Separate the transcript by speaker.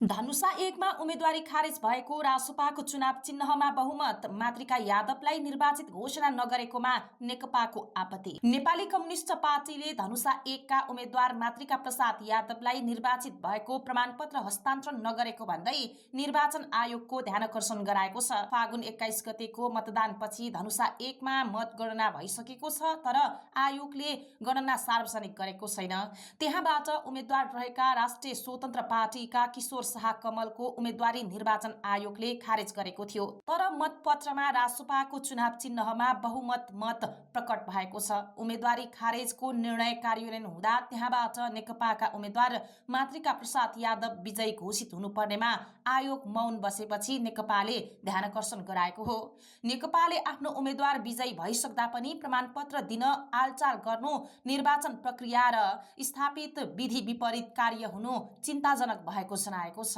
Speaker 1: धनुषा 1 मा उम्मेदवारी खारेज भएको रासोपाको चुनाव चिन्हमा बहुमत मातृका यादवलाई निर्वाचित घोषणा नगरेकोमा नेकपाको आपत्ति। नेपाली कम्युनिस्ट पार्टीले धनुषा 1 का उम्मेद्वार मातृका प्रसाद यादवलाई निर्वाचित भएको प्रमाणपत्र हस्तान्तरण नगरेको भन्दै निर्वाचन आयोगको ध्यानकर्षण गराएको छ। फागुन 21 गतेको मतदानपछि धनुषा 1 मा मतगणना भइसकेको छ, तर आयोगले गणना सार्वजनिक गरेको छैन। त्यहाँबाट उम्मेद्वार रहेका राष्ट्रिय स्वतन्त्र पार्टीका किशोर शाह कमलको उम्मेदवारी निर्वाचन आयोगले खारेज गरेको थियो। तर मतपत्रमा रासोपाको चुनाव चिन्हमा बहुमत मत प्रकट भएको छ। उम्मेदवारी खारेजको निर्णय कार्यान्वयन हुँदा त्यहाँबाट नेकपाका उम्मेद्वार मातृका प्रसाद यादव विजयी घोषित हुनुपर्नेमा आयोग मौन बसेपछि नेकपाले ध्यानकर्षण गराएको हो। नेकपाले आफ्नो उम्मेद्वार विजयी भइसक्दा पनि प्रमाणपत्र दिन आलचाल गर्नु, निर्वाचन प्रक्रिया र स्थापित विधि विपरीत कार्य हुनु चिन्ताजनक भएको जनाएको छ।